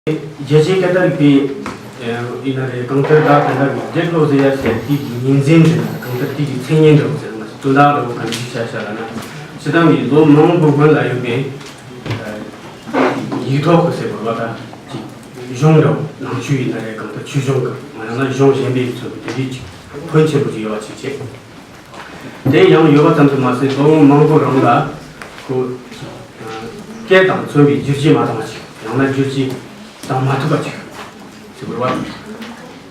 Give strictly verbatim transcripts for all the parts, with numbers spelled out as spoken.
རྒྱལ་སྤྱིའི་སྐད་བརྡ་རིག་པའི་ཡིན་ན་རེད། གང་ལྟར་ད་དེ་འདྲ་གི་ཌིསི་ལོ་ཟེར་ཡ་ཟེར་དེ་གི་ཉིན་མཚན་འདྲ་གང་ལྟར་དེ་གི་མཚན་སྙན་འདྲ་བོ་ཟེར་ན་དོན་དག་འདྲ་བོ་གང་ཞིག་བྱ་བྱ་ལ་ན་སྤྱི་བཏང་གི་ལོ་མང་པོ་སྔོན་ལ་ཡོད་པའི་ཡིག་ཐོག་གི་ཟེར་བ་ལ་ད་ཅིག་གཞུང་འདྲ་བོ་ནང་ཆོས་ཡིན་ན་རེད། གང་ལྟར་ཆོས་གཞུང་གི་མ་ཡང་ན་གཞུང་གཞན་པའི་ཚོ་གི་དེ་འདྲའི་ཅིག་ཕོན་ཆེན་པོ་ཅིག་ཡོད་པ་ཅིག་བྱས། དེ་ཡང་ཡོད་པ་ཙམ་དུ་མ་ཟད་ལོ་ངོ་མང་པོ་རིང་ལ་ཁོ་སྐད་དང་མཚོན་པའི་བསྒྱུར་བཅོས་མ་བཏང་བ་ཞིག་ཡང་ན་བསྒྱུར་བཅོས་བཏང་མ་ཐུབ་པ་ཅིག་ཟེར་བ།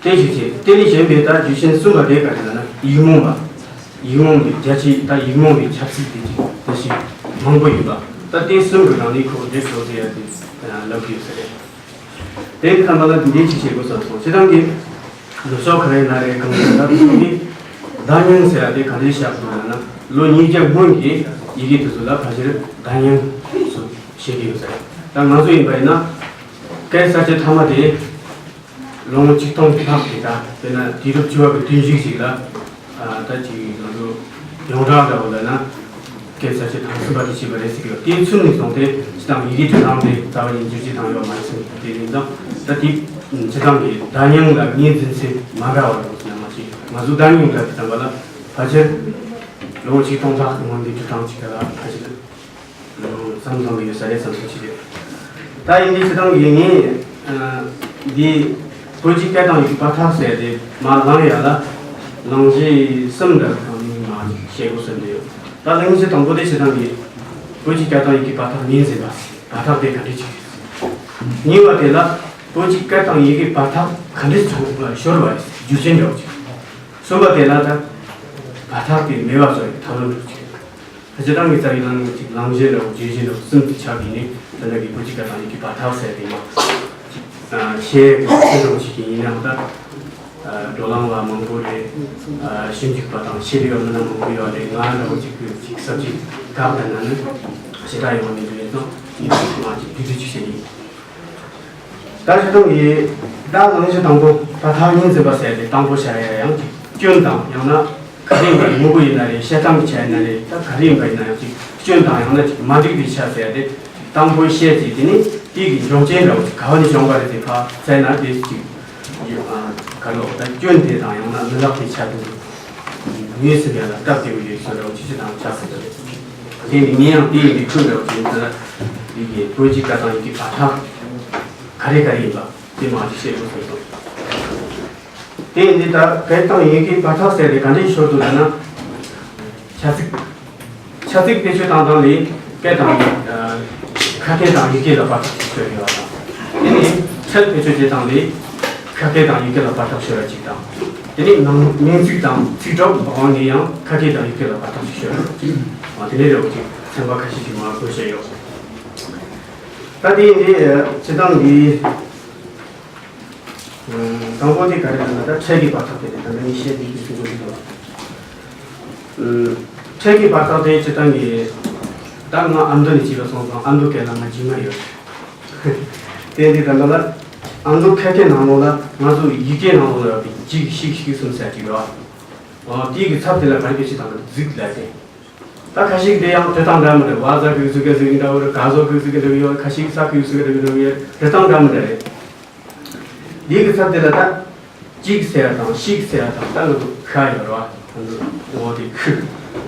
དེ་ཞིག་བྱས། དེ་ལས་གཞན་པའི་ད་རྒྱུ་རྐྱེན་གསུམ་པ་དེ་ག་རེ་ལབ་ན་ཡིག་རྨོངས་པ། ཡིག་རྨོངས་པའི་རྒྱ་ཆེ། ད་ཡིག་རྨོངས་པའི་ཆབ་སྲིད་དེ་ཅིག་དེ་ཞིག་མང་པོ་ཡོད་པ། ད་དེ་གསུམ་གྱི་ནང་ནས་ཁོ་འདྲེ་བཟོ་ཟེར་ཡ་དེ་ལབ་ཀྱི་ཡོད་ས་རེད། དེ་གི་ཐམ་པ་ལ་འདི་འདྲའི་ཅིག་བྱེད་དགོས་བསམ་སོང་། སྤྱི་བཏང་གི་ནུབ་ཕྱོགས་ག་རེ་ན་རེ་གང་ཡིན་ན་ད་དེ་བརྡ་རྙིང་ཟེར་ཡ་དེ་ག་འདྲའི་བཞག་འདུག་ལབ་ན་ལོ་ཉིས་བརྒྱ་སྔོན་གྱི་ཡི་གེ་དེ་ཚོ་ལ་ཕལ་ཆེར་བརྡ་རྙིང་ཚོ་བཤད་ཀྱི་ཡོད་ས་རེད། ད་ང་ཚོ་ཡིན་པ་ཡིན་ན་སྐད་གསར་བཅད་མཐའ་མ་དེ་ལོ་ངོ་ཆིག་སྟོང་ལྷག་གི་ད་དཔེར་ན་དུས་རབས་བཅུ་པ་གི་དུས་མཇུག་ཅིག་ལ། ཨ། ད་ཅིག་ང་ཚོ་ཡོངས་གྲགས་འདྲ་བོ་ལབ་ན་སྐད་གསར་བཅད་དང་གསུམ་པ་དེ་བྱས་པ་རེད་ཟེར་གི་ཡོད། དེའི་ཚུན་ནས་བཟུང་སྟེ་སྤྱི་བཏང་ཡི་གེ་འབྲི་སྟངས་དེ་རྩ་བ་ནས་བསྒྱུར་བཅོས་བཏང་ཡོད་མ་རེད་ཟེར་གི་ཡོད། དེ་ཡིན་ཙང་ད་དེ་སྤྱི་བཏང་གི་བརྡ་རྙིང་ལ་ངོས་འཛིན་ཚུལ་མ་འདྲ་བ་རེད་ཟེར་ན་མ་ཤེས། ང་ཚོ་བརྡ་རྙིང་ལ་དེ་ཙམ་པ་ལ་ཕལ་ཆེར་ལོ་ངོ་ཆིག་སྟོང་ལྷག་གི་སྔོན་གྱི་འབྲི་སྟངས་ཅིག་ལ་ཕལ་ཆེར་བསམ་བློ་གཏོང་གི་ཡོད་ས་རེད་བསམ་ཚུལ་ཞིག་རེད། ད་ཡིན་དུས་སྤྱི་བཏང་གི་ངས་འདི་བོད་ཀྱི་སྐད་དང་ཡི་གེ་བར་ཐག་ཟེར་ཏེ་མར་ལངས་ཡ་ལ་གླེང་གཞི་གསུམ་འདྲ་གང་ཡིན་མ་བཤད་དགོས་བསམ་གྱི་ཡོད། ད་གླེང་གཞི་དང་པོ་དེ་སྤྱི་བཏང་གི་བོད་ཀྱི་སྐད་དང་ཡི་གེ་བར་ཐག་ངོས་འཛིན་པ། བར་ཐག་དེ་ག་འདྲ་ཅིག་རེད། གཉིས་པ་དེ་ལ་བོད་ཀྱི་སྐད་དང་ཡི་གེ་བར་ཐག་ག་འདྲ་ཅིག་ཤོར་བ་རེད། རྒྱུ་རྐྱེན་འདྲ་བོ་ཅིག། གསུམ་པ་དེ་ལ་ད་བར་ཐག་དེ་མེད་པ་བཟོ་ཡི་ཐབས་ལམ་འདྲ་བོ་ཅིག། སྤྱིར་བཏང་གི་རྩ་བའི་ནང་ནས་ཅིག་གླེང་གཞི་འདྲ་བོ་བརྗོད་གཞི་འདྲ་བོ་གསུམ་དུ་ཆགས་ཀྱི་ནི་དེ་འདྲ་གི་བོད་ཀྱི་སྐད་དང་ཡི་གེ་བར་ཐག་ཟེར་ཏེ་མ། ཨ། བཤད་ཀྱི་འདྲ་བོ་ཞིག་ཡིན་ནའང་ད། ཨ། བགྲོ་གླེང་བ་མང་པོ་རེད། ཨ། ཞིབ་འཇུག་པ་དང་ཤེས་རིག་པ་མི་སྣ་མང་པོ་ཡོད་རེད། ང་འདྲ་བོ་ཅིག་གིས་ཅིག་ས་བཅད་དགག་པ་ན་ནི་ཞེ་དྲག་ཡོང་བ་མི་འདུག་ཡིན་ཙང་ངས་ང་ཅིག་བསྡུས་བསྡུས་ཅིག་བཤད་ཡིན། ད་སྤྱིར་བཏང་གི་ད་གླེང་གཞི་དང་པོ་བར་ཐག་ངོས་འཛིན་པ་ཟེར་ཏེ་དང་པོ་བྱ་ཡ་ཡང་ཅིག་སྐྱོན་དང་ཡང་ན་ག་རེ་ཡིན་པ་དངོས་པོ་ཡིན་ན་རེད། བཤད་སྟངས་ཀྱི་ཆ་ཡིན་ན་རེད། ད་ག་རེ་ཡིན་པ་ཡིན་ན་ཡང་ཅིག་སྐྱོན་དང་ཡང་ན་ཅིག་མ་འགྲིག་པའི་ཆ་ཟེར་ཏེ་དང་པོ་བཤད་ཅིག་དེ་ནི་དེ་གི་འབྱུང་རྐྱེན་འདྲ་བོ་ཅིག་ག་བ་ནས་བྱུང་བ་རེད་ཟེར་ཕར་བཙལ་ན་དེ་ཅིག་ག་ལོ་ད་སྐྱོན་དེ་དང་ཡང་ན་མི་ལེགས་པའི་ཆ་དེ་ངོས་ཟིན་ཡ་ལ་སྟབས་བདེ་བོ་ཡོད་ས་འདྲ་བོ་ཅིག་ཅིག་དང་ཆགས་ཟིན་པ་རེད། དེ་ནི་ངས་ཡང་དེ་ཡི་མིག་ཆུ་འདྲ་བོ་ཅིག་ཡིན་ཟེར་ན་དེ་གི་བོད་ཀྱི་སྐད་དང་ཡི་གེ་བར་ཐག་ག་རེ་ག་རེ་ཡིན་པ། དེ་མ་ཅིག་བཤད་དགོས་བསམ་སོང་། དེ་ཡིན་དུས་ད་སྐད་དང་ཡི་གེའི་བར་ཐག་ཟེར་དེ་ག་འདྲའི་ཤོར་འདུག་ལབ་ན། བྱ་ཚིག་བྱ་ཚིག་བེད་སྤྱོད་བཏང་སྟངས་ལས་སྐད་དང་། ཨ། ཁ་སྐད་དང་ཡིག་སྐད་ལ་བར་ཐག་ཅིག་ཤོར་ཡོད་པ་དང་། དེ་ནས་ཚད་བེད་སྤྱོད་བྱེད་སྟངས་ལས་ཁ་སྐད་དང་ཡིག་སྐད་ལ་བར་ཐག་ཤོར་བ་ཅིག་དང་། དེ་ནས་ནང་མིང་ཚིག་དང་ཚིག་གྲོགས་དབང་ནས་ཡང་ཁ་སྐད་དང་ཡིག་སྐད་ལ་བར་ཐག་ཅིག་ཤོར་བ་ཅིག། ཨ། དེ་འདྲའི་རེ་བ་ཅིག་ཚན་པ་ཁ་ཤས་ཤིག་མར་བཀོད་བཞག་ཡོད། ད་དེ་ཡིན་དུས་སྤྱིར་བཏང་གི། དང་པོ་དེ་ག་རེ་ལབ་ན་ད་ཕྲད་ཀྱི་བར་ཐག་དེ་རེད། ད་ནི་ངས་བཤད་དེ་གི་ཟེར་གོ་འདུག་ལ། ཕྲད་ཀྱི་བར་ཐག་དེ་སྤྱིར་བཏང་གི་ད་ང་ཨ་མདོ་ནས་སྐྱེས་པ་སོང་ཙང་ཨ་མདོ་སྐད་ལ་ང་རྒྱུས་མངའ་ཡོད། དེ་འདི་ད་ལྟ་ལ་ཨ་མདོ་ཁ་སྐད་ནང་ལོགས་ལ་ང་ཚོ་ཡི་གེ་ནང་ལོགས་ལ་ཡོད་པའི་གཅིག་ཤིག་ཤིག་གསུམ་ཟེར་གཅིག་ཡོད། ཨོ། དེ་གི་ཚབ་དེ་ལ་ག་རེ་བེད་སྤྱོད་བཏང་གི་འདུག་ཟིག་ལབ་དེ། ད་ཁ་ཤས་ཀྱིས་དེ་ཡང་འབྲི་སྟངས་འདྲ་མི་འདྲ། བ་ཟ་གི་ཟུ་གི་ཟུ་གི་འདྲ་བོ་རེད། ག་ཟོ་གི་ཟུ་གི་འདྲ་བོ་ཡོད། ཁ་ཤས་ཀྱིས་ས་གི་ཟུ་གི་འདྲ་བོ་འདྲ་བོ་ཡོད། འབྲི་སྟངས་འདྲ་མི་འདྲ་རེད། འདི་གི་ཚབ་དེ་ལ་ད་གཅིག་ཟེར་དང་ཤིག་ཟེར་དང་ད་ང་ཚོ་ཁ་ཡོད་རེད་བ། ང་ཚོ་འོ་དེ་ཁུ།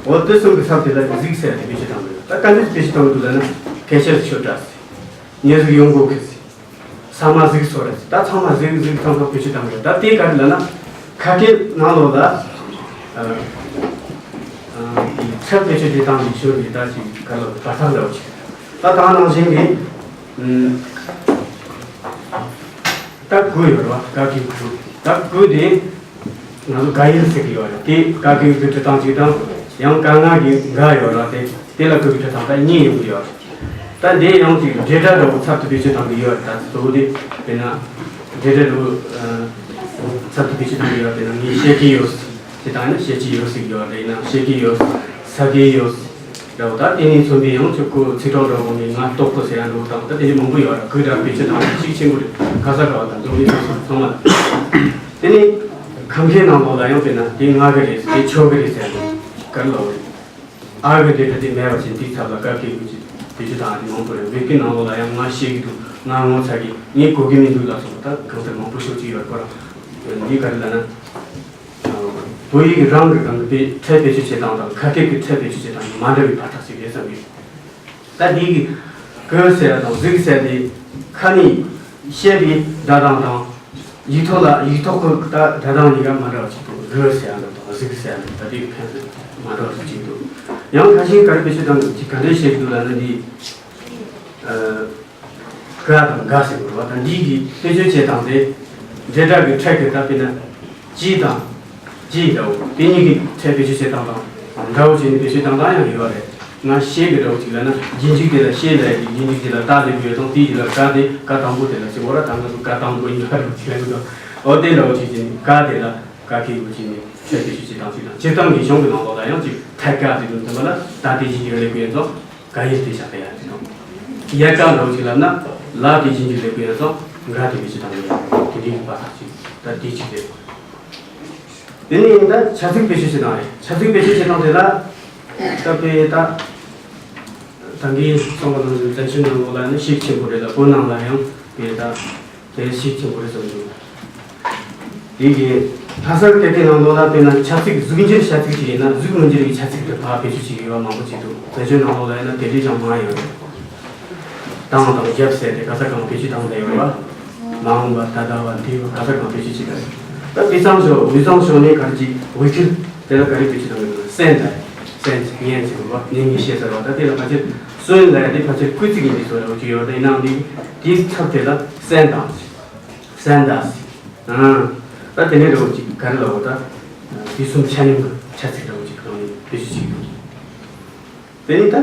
འོ་དེ་གསུམ་གི་ཚབ་དེ་ལ་ཟིག་ཟེར་དེ་བེད་སྤྱོད་བཏང་གི་ཡོད། ད་ག་འདྲ་བེད་སྤྱོད་བཏང་གི་འདུག་ལབ་ན། སྐད་ཆ་ཤོད་དྲ་ཟེར། ཉེ་ཟིག་ཡོང་དགོས་གི་ཟེར། ཚང་མ་གཟིགས་སོ་རེད། ད་ཚང་མ་གཟིགས་གཟིགས་ཚང་ཚང་བེད་སྤྱོད་བཏང་གི་ཡོད། ད་དེ་ག་རེ་ལབ་ན། ཁ་སྐད་ནང་ལོགས་ལ་ཨ་ཨ་དེ་ཚབ་བེད་སྤྱོད་དེ་བཏང་ནས་ཤོར་བའི་ད་ཅིག་ག་ལ་བར་ཐག་འདྲ་བོ་ཅིག། ད་ད་ནང་བཞིན་གྱི་ཨ་ད་གུ་ཡོད་རེད་བ། ག་གི་གུ། ད་གུ་དེ། ང་ཚོ་ག་ཡིན་ཟེར་གྱི་ཡོད་རེད། དེ་ག་གི་གུ་འབྲི་སྟངས་གཅིག་དང་། ཡང་ག་ང་གི་ག་ཡོད་རེད་དེ། དེ་ལ་གུ་གི་འབྲི་སྟངས་ད་གཉིས་ཡོང་གི་ཡོད་རེད། ད་འདི་ཡང་ཅིག་འབྲེལ་སྒྲ་འདྲ་བོ་ཚབ་ཏུ་བེད་སྤྱོད་བཏང་གི་ཡོད་རེད། ད་གཙོ་བོ་དེ་དཔེར་ན་འབྲེལ་སྒྲ་འདྲ་བོ་ཚབ་ཏུ་བེད་སྤྱོད་བཏང་གི་ཡོད་རེད། དཔེར་ན་ངས་བཤད་ཀྱི་ཡོད་ཟེར་དང་ཡང་ན་བཤད་ཀྱི་ཡོད་ཟེར་གྱི་ཡོད་རེད། ཡིན་ན་བཤད་ཀྱི་ཡོད། ཟ་གི་ཡོད། འདྲ་བོ། ད་དེ་ནས་མཚོན་པའི་ཡང་ཆོས་སྐུ་ཚིག་གྲོགས་འདྲ་བོ་ནས་ང་ལྟོགས་པོ་ཟེར་ཡ་འདྲ་བོ་དང་། ད་དེ་འདྲ་མང་པོ་ཡོད་ར། གུ་འདྲ་བེད་སྤྱོད་དང་ཤུགས་ཆེན་པོ་རེད། ག་ས་ག་བ་དང་འགྲོ་མི་ཚང་མ་ཚང་མ་ལ། དེ་ནས་ཁམས་སྐད་ནང་ལོགས་ལ་ཡང་དཔེར་ན་དེ་ང་གི་རེད། དེ་ཁྱོད་ཀྱི་རེད་ཟེར་ཡ་འདྲ་བོ་ག་རེ་ལབ་རེད། ཨ་གི་དེ་འདྲ་དེ་མེད་པ་བཞིན་དེའི་ཚབ་ལ་ག་གི་གུ་ཅིག། བེད་སྤྱོད་བཏང་ཡ་དེ་མང་པོ་རེད། བོད་སྐད་ནང་ལོགས་ལ་ཡང་ང་ཤེས་ཀྱི་འདུག་ང་ངོ་ཚ་གི་ངས་གོ་གི་མི་འདུག་ལ་སོགས་པ་ད་གང་ལྟར་མང་པོ་ཤོད་ཀྱི་ཡོད། ཁོ་རང་འདི་ག་རེ་ལབ་ན། བོད་ཡིག་རང་གི་སྒང་གི་ཕྲད་བེད་སྤྱོད་བྱེད་སྟངས་དང་ཁ་སྐད་ཀྱི་ཕྲད་བེད་སྤྱོད་བྱེད་སྟངས་མ་འདྲ་བའི་བར་ཐག་ཅིག་རེད་བསམ་གི། ད་འདི་གི་གི་ཟེར་ཡ་དང་གཟིག་ཟེར་ཡ་དེ་ཁ་ནས་བཤད་པའི་སྒྲ་གདངས་དང་། ཡིག་ཐོག་ལ་ཡིག་ཐོག་གི་ད་སྒྲ་གདངས་གཉིས་ཀ་མ་འདྲ་བ་ཅིག་འདུག་གི་ཟེར་ཡ་འདྲ་དང་གཟིག་ཟེར་ཡ་འདྲ་ད་དེ་གི་ཕན་ཚུན་མ་འདྲ་བ་ཅིག་འདུག་ཡང་ཁ་ཤས་ག་རེ་བེད་སྤྱོད་བཏང་གི་ཅིག་ག་འདྲས་བཤད་ཀྱི་འདུག་ལབ་ན་འདི། ཨ། ག་དང་ག་ཟེར་དགོས་རེད་བ། ད་འདི་གི་བེད་སྤྱོད་བྱེད་སྟངས་དེ་འབྲེལ་སྒྲ་གི་ཕྲད་ཀྱི་ད་དཔེར་ན་ཀྱི་དང་ཀྱི་འདྲ་བོ་དེ་གཉིས་ཀྱི་ཕྲད་བེད་སྤྱོད་བྱེད་སྟངས་དང་འདྲ་བོ་བྱས་ནས་བེད་སྤྱོད་བཏང་སྟངས་ཡང་ཡོད་རེད། ང་ཤེས་ཀྱི་འདྲ་བོ་ཅིག་ལབ་ན་རྗེས་འཇུག་དེ་ལ་ཤེས་ལབ་ཡ་གི་རྗེས་འཇུག་དེ་ལ་ད་ལབ་ཀྱི་ཡོད་དང་དེའི་རྗེས་ལ་ག་དེ་ག་དང་པོ་དེ་ལ་ཟེར་བ་ར། ད་ང་ཚོ་ག་དང་པོ་ཡིན་པ་འདྲ་བོ་ཅིག་ལབ་ཀྱི་འདུག་འོ་དེ་འདྲ་བོ་ཅིག་བྱས་ནས་ག་དེ་ལ་ག་གི་དགོས་ཀྱི་ནས་ཕྲད་བེད་སྤྱོད་བྱེད་སྟངས་ཅིག་དང་། སྤྱིར་བཏང་གི་གཞུང་གི་ནང་ལོགས་ལ་ཡང་ཅིག་ཐད་ཀ་ཟེར་དུས་ཙམ་པ་ལ་ད་དེ་བཞིན་གྱི་ལས་ཀུན་ཡོད་ཙང་ག་ཡིག་དེ་བཞག་གི་ཡ་ཅིག་དང་། ཡལ་ག་འདྲ་བོ་ཅིག་ལབ་ན་ལ་དེ་བཞིན་གྱི་ལས་ཀུན་ཡོད་ཙང་ག་དེ་བེད་སྤྱོད་བཏང་གི་ཡ་དེ་འདྲའི་བར་ཐག་ཅིག་ད་དེ་ཅིག་རེད། དེ་ནས་ཡིན་ད་བྱ་ཚིག་བེད་སྤྱོད་བྱེད་སྟངས་རེད། བྱ་ཚིག་བེད་སྤྱོད་བྱེད་སྟངས་དེ་ལ་ད་དཔེ་ད་ད་གིན་གསུངས་པ་ནང་བཞིན་བཙན་བྱོལ་ནང་ལོགས་ལ་ནི་ཤུགས་ཆེན་པོ་རེད་ལ། བོད་ནང་ལ་ཡང་དཔེ་ད། དེ་ཤུགས་ཆེན་པོ་རེད་བསམ་འདུག་དེ་གི་ལྷ་སར་སྐད་ཀྱི་ནང་ལོགས་ལ་དཔེར་ན་བྱ་ཚིག་གཟུགས་འགྱུར་བྱ་ཚིག་ཅིག་ཡིན་ན་གཟུགས་མི་འགྱུར་བའི་བྱ་ཚིག་ཏུ་ཕར་བེད་སྤྱོད་བྱེད་ཀྱི་ཡོད་པ་མང་པོ་ཅིག་འདུག་བཙན་བྱོལ་ནང་ལོགས་ལ་ཡིན་ན་དེ་འདྲའི་ཅང་མང་ཡོད་རེད། བཏང་དང་བརྒྱབ་ཟེར་ཏེ་ག་ས་གང་བེད་སྤྱོད་བཏང་བསྡད་ཡོད་པ། མ་འོངས་པ་ད་ལྟ་བ་འདས་པ་ག་ས་གང་བེད་སྤྱོད་བྱེད་ཀྱི་རེད། ད་དབུས་གཙང་ཕྱོགས་དབུས་གཙང་ཕྱོགས་ནས་ག་རེ་ཅིག་ཝི་ཁིར་དེ་ལ་ག་རེ་བེད་སྤྱོད་བཏང་གི་འདུག་སེན་ད་སེན་ཉན་ཟེར་བ་ཉན་ཉན་བཤད་ཟེར་བ་ད་དེ་ལ་ཕལ་ཆེར་སོན་ལ་ཡ་དེ་ཕལ་ཆེར་སྐུལ་ཚིག་ཡིན་པའི་བཟོ་འདྲ་བོ་ཅིག་ཡོད་རེད། ཡིན་ནའང་འདི་དེའི་ཚབ་དེ་ལ་སེན་དང་། སན་དཱས། ཨང་། ད་དེ་ནས་འདྲ་བོ་ཅིག་ག་རེ་ལབ་དགོས་ད། དུས་གསུམ་ཆ་མཉམ་གྱི་ཆ་ཚིག་འདྲ་བོ་ཅིག་གི་ནང་ནས་བེད་སྤྱོད་བྱེད་ཀྱི་འདུག་དེ་ནས་ད་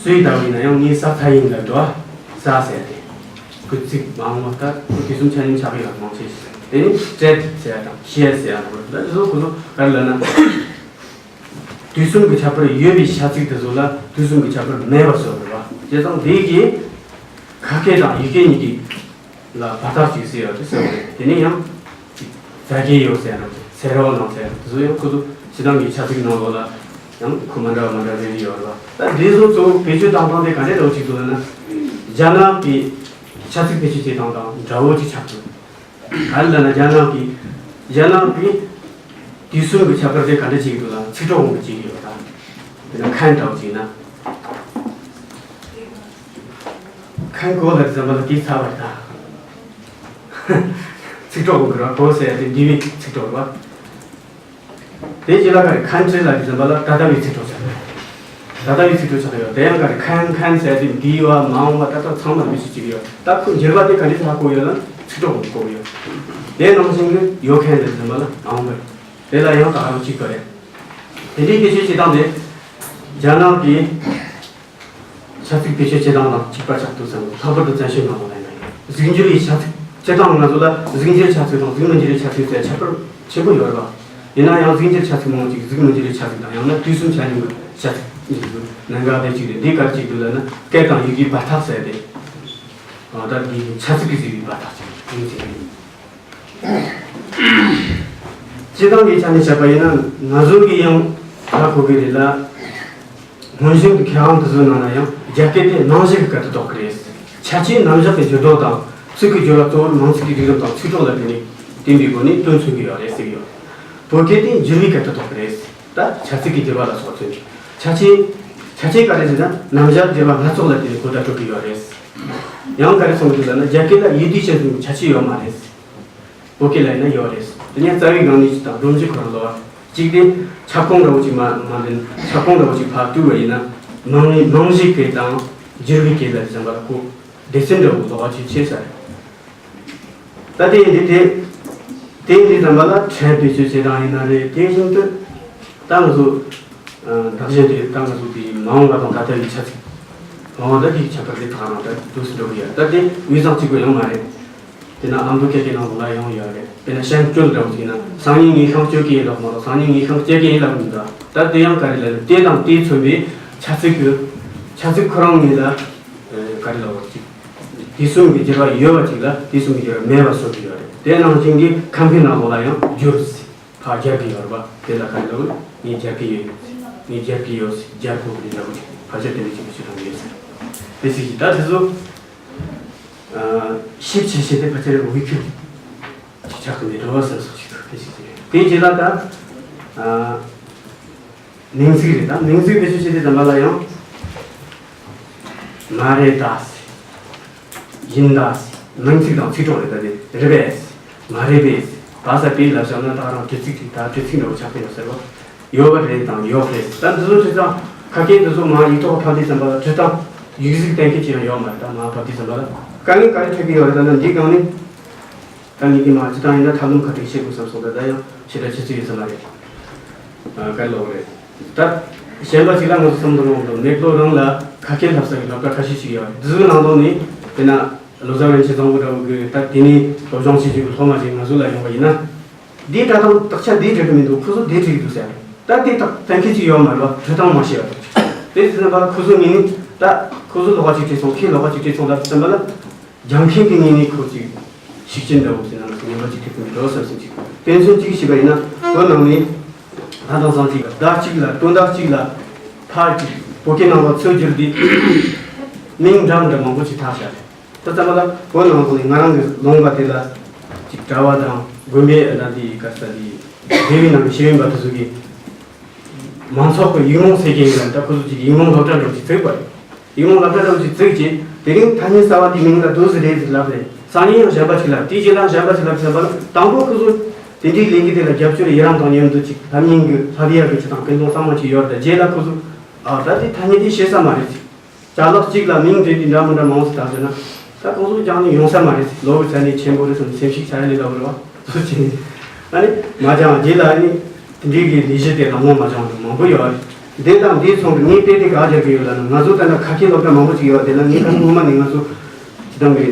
སུའི་ལྟ་བུ་ཡིན་ན་ཡང་ངའི་ས་མཐའ་ཡིན་ལ་འགྲོ་བ་ས་ཟེར་ཏེ། སྐུལ་ཚིག་མ་འོངས་པ་ལྟར་དུས་གསུམ་ཆ་མཉམ་ཆགས་པའི་ལ་མང་ཆེ་ཞིག་དེ་ནས་སྤྲད་ཟེར་ཡ་དང་བཤད་ཟེར་ཡ་འདྲ་བོ་ད་དེ་ཚོ་ཁོ་ཚོ་ག་རེ་ལབ་ན། དུས་གསུམ་གྱི་ཁྱད་པར་ཡོད་པའི་བྱ་ཚིག་དེ་ཚོ་ལ་དུས་གསུམ་གྱི་ཁྱད་པར་མེད་པར་བཟོ་དགོས་པ། བྱས་ཙང་དེ་གིས་ཁ་སྐད་དང་ཡིག་སྐད་གཉིས་ཀྱི་ལ་བར་ཐག་ཅིག་ཟེར་ཡོད་དེ་ཟེར་བ་རེད། དེ་ནས་ཡང་ཅིག་རྫ་སྐད་ཡོད་ཟེར་ན་ཟེར་རོ་ནང་ཟེར་དེ་ཚོ་ཡང་ཁོ་ཚོ་སྤྱི་བཏང་གི་ཆ་ཚིག་ནང་ལོགས་ལ་ཡང་ཁོ་མ་འདྲ་བ་མ་འདྲ་རེ་རེ་ཡོད་རེད་བ། ད་འདི་ཚོ་གཙོ་བོ་བེད་སྤྱོད་བཏང་སྟངས་དེ་ག་འདྲས་འདྲ་བོ་ཅིག་འདུག་ལབ་ན། རྒྱ་ནག་གི་ཆ་ཚིག་བེད་སྤྱོད་བྱེད་སྟངས་དང་འདྲ་བོ་ཅིག་ཆགས་འདུག་ག་རེ་ལབ་ན་རྒྱ་ནག་གི་རྒྱ་ནག་གི་དུས་གསུམ་གྱི་ཁྱད་པར་དེ་ག་འདྲ་བྱེད་ཀྱི་འདུག་ལབ་ན་ཚིག་གྲོགས་ཀུན་གྱིས་བྱེད་ཀྱི་ཡོད་པ་དང་། དཔེར་ན་ཁན་འདྲ་བོ་བྱས་ན། ཁན་གོ་ལ་ཙམ་པ་ལ་དེ་ཚ་བར་ད། ཚིག་གྲོགས་ཀྱི་ར་གོ་ཟེར་ཏེ་འདི་བའི་ཚིག་གྲོགས་རེད་བ། དེ་རྗེས་ལ་ག་རེ་ཁན་ཁྲི་ལ་གི་ཙམ་པ་ལ་ད་ལྟ་བའི་ཚིག་གྲོགས་ཆགས་རེད། ད་ལྟ་བའི་ཚིག་གྲོགས་ཆགས་ཡོད། དེ་ཡང་ག་རེ་ཁན་ཁན་ཟེར་ཏེ་འདི་བ་མ་འོངས་པ་ད་ལྟ་ཚང་མ་མི་ཤེས་ཅིག་ཡོད། ད་ཁོ་འགྱུར་བ་དེ་ག་འདྲ་ཆགས་གོ་ཡོད་ན་ཚིག་གྲོགས་ཀྱི་གོ་ཡོད། དེ་ནང་བཞིན་གྱི་ཡོད་ཁན་ལ་ཙམ་པ་ལ་མ་འོངས་པ་རེད། དེ་ལ་ཡང་ད་ག་རེ་གཅིག་པ་རེད། དེ་འདྲའི་སྐད་ཆ་བཤད་སྟངས་དེ་རྒྱ་ནག་གི་ཆ་ཚིག་བེད་སྤྱོད་བྱེད་སྟངས་དང་གཅིག་པ་ཆགས་འདུག་བསམ་གི། ལྷག་པར་དུ་བཙན་བྱོལ་ནང་ལ་ཡིན་ན་ཡང་གཟུགས་འགྱུར་བའི་ཆ་ཚིག་སྤྱིར་བཏང་ང་ཚོ་ལ་གཟུགས་འགྱུར་ཆ་ཚིག་དང་གཟུགས་མི་འགྱུར་བའི་ཆ་ཚིག་ཟེར་ཁྱད་པར་ཆེན་པོ་ཡོད་རེད་བ། ཡིན་ན་ཡང་གཟུགས་འགྱུར་ཆ་ཚིག་མང་ཅིག་གཟུགས་མི་འགྱུར་བའི་ཆ་ཚིག་དང་ཡང་ན་དུས་གསུམ་ཆ་མཉམ་གྱི་ཆ་ཚིག་གཉིས་ཀྱི་ནང་འགལ་དེ་གཅིག་རེད། འདི་ག་རེ་གཅིག་འདུག་ལབ་ན་སྐད་དང་ཡི་གེའི་བར་ཐག་ཟེར་ཏེ། ད་འདི་ཆ་ཚིག་གི་ཟེར་བའི་བར་ཐག་ཅིག་ཡིན་ཟེར་གི་རེད། སྤྱིར་བཏང་གི་ཆ་ནས་བཤད་པ་ཡིན་ན་ང་ཚོ་གི་ཡང་ཧ་གོ་གི་རེད་ལ། སྔོན་བྱོན་གྱི་མཁས་དབང་དེ་ཚོའི་ནང་ན་ཡང་རྒྱ་སྐད་དེ་རྣམ་གཞག་གི་སྐད་དུ་གཏོགས་ཀྱི་རེད། ཁྱད་ཆོས་རྣམ་གཞག་གི་འགྱུར་ལྡོག་དང་ཚིག་གི་སྦྱོར་བ་གཙོ་བོར་མིང་ཚིག་གི་སྒྲིག་རིམ་དང་ཚིག་གྲོགས་ལ་བརྟེན་ནས་བསྟན་པའི་སྒོ་ནས་དོན་མཚོན་གྱི་ཡོད་རེད་ཟེར་གྱི་ཡོད། བོད་སྐད་དེ་འགྱུར་བའི་སྐད་དུ་གཏོགས་ཀྱི་རེད། ད་བྱ་ཚིག་གི་འགྱུར་བ་ལ་སོགས་མཚོན་གྱི། ཁྱད་ཆོས། ཁྱད་ཆོས་ག་རེ་ཟེར་ན་རྣམ་གཞག་འགྱུར་བ་སྣ་ཚོགས་ལ་བརྟེན་ནས་གོ་བརྡ་སྤྲོད་ཀྱི་ཡོད་རེད། ཡང་ག་རེ་གསུང་གི་འདུག་ལབ་ན་རྒྱ་སྐད་ལ་ཡུལ་དུས་ཅན་གྱི་ཁྱད་ཆོས་ཡོད་མ་རེད། བོད་སྐད་ལ་ཡིན་ན་ཡོད་རེད། དེ་ནས་རྩ་བའི་སྒང་ནས་ཅིག་དང་སྒྲོམ་གཞི་ཁོ་རང་ལོགས་ཅིག་དེ་ཁྱབ་ཁོངས་འདྲ་བོ་ཅིག་མ་མ་འདྲེན་ཁྱབ་ཁོངས་འདྲ་བོ་ཅིག་ཕར་བཏུས་པ་ཡིན་ན་མང་མང་གཞི་སྐད་དང་འགྱུར་བའི་སྐད་ལ་གཞན་པ་ལ་ཁོ་སྡེ་ཚན་འདྲ་བོ་ལོགས་ཅིག་ཕྱེ་ས་རེད། ད་དེ་ཡིན་དུས་དེ་དེ་ཡིན་དུས་ཙམ་པ་ལ་ཕྲད་བེད་སྤྱོད་བྱེད་སྟངས་ཡིན་ན་རེད། དེ་བཞིན་དུ་ད་ང་ཚོ་བདག་གཞན་དེ་ད་ང་ཚོ་དེ་མ་འོངས་པ་དང་ད་ལྟ་ཡི་ཆ་ཚིག་མ་འོངས་པ་ད་དེའི་ཁྱད་པར་དེ་དག་རང་ད་དུས་སུ་འགྲོ་གི་ཡོད། ད་དེ་དབུས་གཙང་གཅིག་པུ་ཡང་མ་རེད། དེ་ན་ཨ་མདོ་སྐད་ཀྱི་ནང་ལོགས་ལ་ཡང་ཡོད་རེད། དཔེར་ན་བྱང་སྐྱོད་འདྲ་བོ་ཅིག་ཡིན་ན་སང་ཉིན་ངས་ཤིང་གཅོད་ཀྱི་ཡིན་ལབ་མ་གཏོགས་སང་ཉིན་ངས་ཤིང་གཅད་ཀྱི་ཡིན་ལབ་མི་འདུག་ད་དེ་ཡང་ག་རེ་ལབ་ན་དེ་དང་དེས་མཚོན་པའི་ཆ་ཚིག་གི་ཆ་ཚིག་ཁོ་རང་ཉིད་ལ་ག་རེ་ལབ་དགོས་ཅིག་དུས་གསུམ་གྱི་འགྱུར་བ་ཡོད་པ་ཅིག་ལ་དུས་གསུམ་གྱི་འགྱུར་བ་མེད་པ་བཟོ་གི་ཡོད་རེད། དེ་ནང་བཞིན་གྱི་ཁམས་ཀྱི་ནང་ལོགས་ལ་ཡང་འགྱུར་ཕར་རྒྱབ་ཀྱི་ཡོད་རེད་པ། དེ་ལ་ག་རེ་ལབ་དགོས། ངས་རྒྱབ་ཀྱི་ཡོད། ངས་རྒྱབ་ཀྱི་ཡོད། རྒྱབ་དགོས་ཀྱི་རེད་ལབ་དགོས། ཕལ་ཆེར་དེ་འདྲ་ཅིག་གི་ཕྱིར་དང་ཡོད་ཟེར། དེ་ཞིག་ད་དེ་ཚོ་ཞིབ་ཆེ་ཆེ་དེ་ཕལ་ཆེར་འོས་ཁུལ་ཅིག་ཆགས་ཀྱི་མེད་འགྲོ་བ་བསམ་སོགས་ཤིག་དེ་ཞིག་དེ་རེད། དེའི་རྗེས་ལ་ད་མིང་ཚིག་རེད། ད་མིང་ཚིག་བེད་སྤྱོད་བྱེད་དུས་ཙམ་པ་ལ་ཡང་མ་རེད་ད་ཟེར། ཡིན་ད་ཟེར། མིང་ཚིག་དང་ཚིག་གྲོགས་རེད། ད་དེ་རེད་པས་ཟེར། མ་རེད་པས་ཟེར། བ་ས་པའི་ལབ་བཞག་ན་ད་རང་དྲི་ཚིག་ཅིག་ད་དྲི་ཚིག་འདྲ་བོ་ཆགས་ཀྱི་ཡོད་ཟེར་བ། ཡོད་པ་རེད་དང་ཡོད་རེད། ད་འདི་ཚོ་བྲིས་སྟངས་ཁ་སྐད་འདི་ཚོ་མ་ཡིག་ཐོག་ཕབ་དུས་ཙམ་པ་ལ་བྲིས་སྟངས་ཡིག་གཟུགས་གཏན་འཁེལ་ཅི་ཡང་ཡོད་མ་རེད། ད་མ་ཕབ་དུས་ཙམ་པ་ལ་དཀའ་ངལ་ག་རེ་འཕྲད་ཀྱི་ཡོད་རེད། ད་ནི་འདི་སྒང་ནས་ད་ངས་ཀྱི་མ་སྤྱི་བཏང་ཡིན་ན་ཐབས་ལམ་ཁ་ཐུག་བྱེད་དགོས་བསམ་སོང་། ད་ད་ཡང་ཞེ་དྲག་བྱེད་ཚུལ་ཡོད་ས་མ་རེད། ཨ་ག་ལོག་རེད། ད་གཞན་པ་ཞིག་ལ་ང་ཚོ་བསམ་བློ་གཏོང་དུས་མེག་ལོ་རང་ལ་ཁ་སྐད་ལྷབ་ས་ཀྱི་སློབ་གྲྭ་ཁ་ཤས་ཤིག་ཡོད་རེད། འདི་ཚོའི་ནང་ལོགས་ནས་དཔེར་ན་ལོ་ཙཱ་བ་རིན་ཆེན་བཟང་པོ་འདྲ་བོ་གིས་ད་དེ་ནས་སློབ་སྦྱོང་བྱེད་རྒྱུ་གི་སློབ་མ་ཞིག་ང་ཚོ་ལ་ཡོང་བ་ཡིན་ན། འདིའི་སྒྲ་གདངས་དག་ཆ་འདིའི་འགྲིག་གི་མི་འདུག་ཁོ་ཚོ་འདིའི་འགྲིག་གི་འདུག་ཟེར། ད་དེ་དག་གཏན་འཁེལ་ཅིག་ཡོད་མ་རེད་པ། འབྲི་སྟངས་མ་ཤེས་པ་དང་། དེ་ཟེར་ན་པ་ཁོ་ཚོ་ངོས་ནས་ད་ཁོ་ཚོ་ལོགས་ཀ་ཅིག་བྲིས་སོང་། ཁྱེད་ལོགས་ཀ་ཅིག་བྲིས་སོང་ལབ་ཙམ་པ་ལ། སྦྱང་མཁན་གྱི་ངོས་ནས་ཁོ་ཅིག་ཤུགས་རྐྱེན་འདྲ་བོ་ཟེར་ན་ངན་པ་ཅིག་ཐེབས་ཀྱི་མི་འགྲོ་བསམ་སེམས་ཅིག་དཔེ་མཚོན་གཅིག་བྱས་པ་ཡིན་ན། བོད་ནང་ནས་ད་དེང་སང་ཅིག་བརྡ་གཅིག་ལ་དོན་དག་གཅིག་ལ་ཕར་ཅིག་བོད་སྐད་ནང་ལ་ཚུར་བསྒྱུར་ཏེ་མིང་འདྲ་མི་འདྲ་མང་པོ་ཅིག་བཏགས་བཞག་རེད། ད་ཙམ་པ་ལ་བོད་ནང་ལོགས་ནས་ང་རང་གི་ལུང་པ་དེ་ལ་ཅིག་གྲྭ་བ་དང་དགོན་པའི་ཨ་ད་དེ་ག་ས་དེ་སྡེ་བའི་ནང་གི་ཤེས་ཡོན་པ་དེ་ཚོ་གིས་མང་ཚོགས་ཀྱི་ཡིག་རྨོངས་སེལ་མཁན་ཡིན་ན། ད་ཁོ་ཚོ་ཅིག་ཡིག་རྨོངས་སློབ་གྲྭ་འདྲ་བོ་ཅིག་བཙུགས་པ་རེད། ཡིག་རྨོངས་སློབ་གྲྭ་འདྲ་བོ་ཅིག་བཙུགས་རྗེས་དེ་རིང་ཐ་སྙད་གསར་བ་འདིའི་མིང་ལ་འདུག་ཟེར་རེད་ཟེར་ལབ་རེད། སང་ཉིན་ཡང་གཞན་པ་ཅིག་ལབ། དེའི་རྗེས་ལ་གཞན་པ་ཅིག་ལབ་ཟེར་བ་ལ། དང་པོ་ཁོ་ཚོ་དེ་འདྲའི་ལས་འགུལ་དེ་ལ་རྒྱབ་སྐྱོར་ཡི་རང་དང་མཉམ་དུ་ཅིག་ལྷབ་མཁན་གྱི་ལྷབ་ཡག་གི་ཅིག་དང་ཀུན་སློང་གཙང་མ་ཅིག་ཡོད་རེད། ད་རྗེས་ལ་ཁོ་ཚོ་ཨ་ད་དེ་ཐ་སྙད་དེ་ཤེས་ས་མ་རེད་ཅིག་ཅ་ལག་གཅིག་ལ་མིང་འབྲི་དུས་འདྲ་མི་འདྲ་མང་བོ་ཞིག་བཏགས་ཟེར་ན། ད་ཁོང་ཚོ་ཀྱང་ནི་ཡོང་ས་མ་རེད། ལོ་གི་ཚད་ནི་ཆེན་པོ་རེད་བསམ་ནས་སེམས་ཤུགས་ཆག་ཡ་ལས་སླ་པོ་རེད་བ། ཚོ་བྱས་ནས་ཨ་ནི་མ་སྦྱངས། རྗེས་ལ་ཨ་ནི་དེ་འདྲའི་གི་ལས་གཞི་དེ་ལམ་ལྷོང་མ་བྱུང་བ་མང་པོ་ཡོད་རེད། འདི་དང་འདིའི་ཚོགས་འདུ་ངས་དཔེ་དེ་ག་རྒྱག་གི་ཡོད་ལབ་ན། ང་ཚོ་ད་ལྟ་ཁ་སྐད་སློབ་གྲྭ་མང་པོ་ཅིག་ཡོད་རེད། དེ་ལ་ངས་ཁ་སང་སྔོན་མ་ནས་ང་ཚོ་སྤྱི་བཏང་གི་